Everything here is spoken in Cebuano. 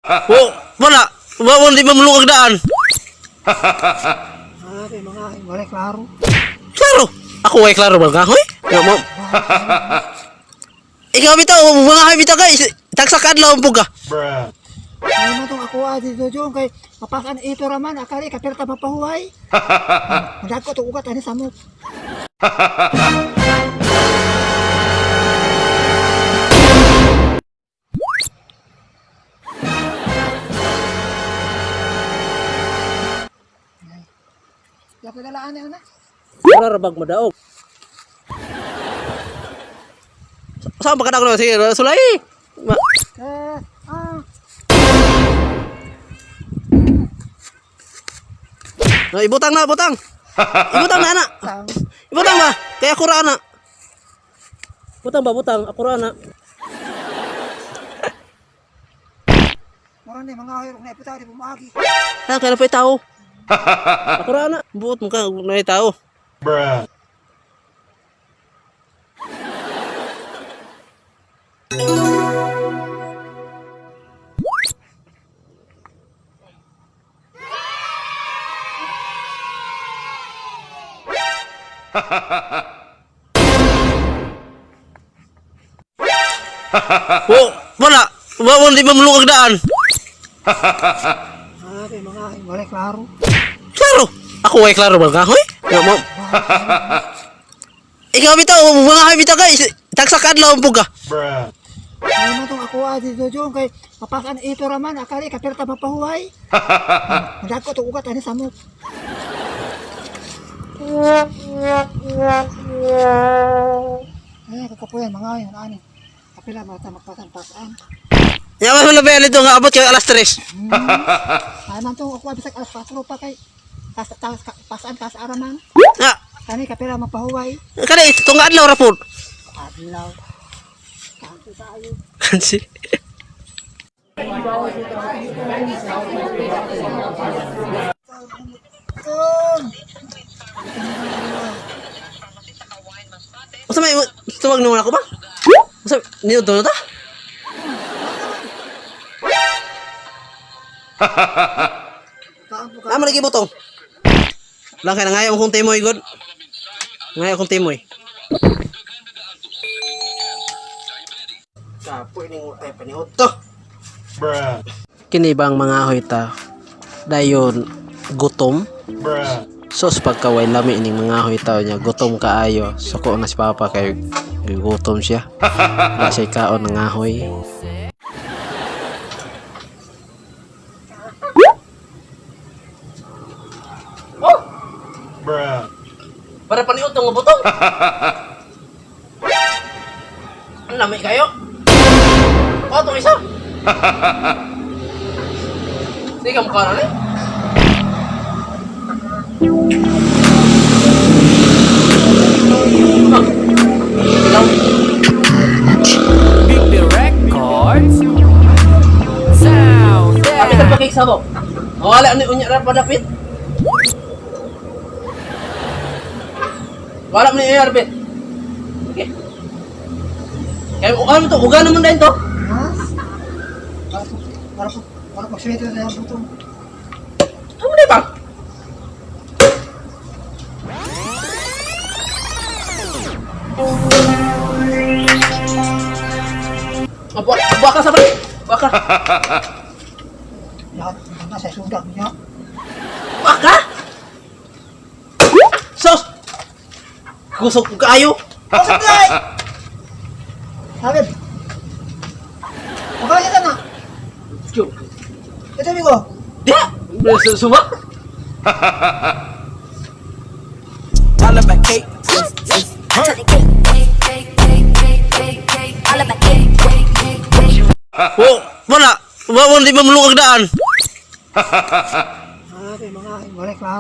Wo, wala. Wa di ba mulungag daan? Ah, kay mga wala klaro. Klaro. Ako way klaro ba kahoy? Nga mo. Ikaw bitaw, mga hoy bitaw kay tagsa ka adlaw po ka. Bruh. Ay mo tong ako dito jong kay mapasan ito raman akari kapirta mapahuway. Magdako to ugat ani samot. Lapit na laan na. Wala ra bag madaog. Saan ba ka na sige sulay? Ma Eh, ah, No, ibutang na, ibutang. Ibutang na ana. tang. Ibutang ba? Kaya ako ra ana. Butang ba, butang. Ako ra ana. Mura ni mga hayro na ipitaw di bumaagi. Ah, kaya na pa tao. Ako ra ana. Buot mo ka na tao. Bruh. Wo, wala. Wa di ba mulungag daan? Ah, kay mga wala klaro. Klaro. Ako way klaro ba kahoy? Nga mo. Ikaw bitaw, mga hoy bitaw kay tagsa ka adlaw po ka. Bruh. Ay mo tong ako dito jong kay mapasan ito raman akari kapirta mapahuway. Magdako to ugat ani samot. Ay, kakapuyan mga ayon ani. Kapila mata magpasan-pasan. Ya mas wala ba dito nga abot kay alas 3. Ay man tong ako bisag alas 4 pa kay tas tas pasan kas araman. Ah, Kani kapila mapahuway. kani itong adlaw ra po. Adlaw. Kanto tayo. Kansi. Tong. Unsa may tuwag naman ako ba? Unsa niyo to ta? Kaan po ka. Tama lagi butong. Lang kay nangayo akong timoy god. Nangayo akong timoy. Kapoy ning utay paniod to. Bruh. Kini bang mga hoy ta? Dayon gutom. Bruh. Sos pagkaway lami ining mga hoy tao niya gutom kaayo. Suko na si Papa kay gutom siya. Wala siya kaon ng ahoy. Oh! Bruh. Para paniod tong butong. Ang lami kayo. Oh, tong isa. Sige, mukha na ni. Ah, ilaw. BP Records Sound Kami sa pakik sa mo. Wala ni unya ra padapit. Wala ni unya rapit. Okay. Kaya ugan to, ugan naman din to. Ha? Para po, para po, para pag-sweater na yung butong. Ano na ba? Abo, baka sa balik. Baka. Lahat, na sa sudag niya. Baka. Sos. Kusog ko kaayo. Pasok na! Sabi. Makakita na. Ito, amigo. Diha. Suma. All about cake. Wo, wala. Wa di ba mulungag daan? Ah, kay mga wala klaro.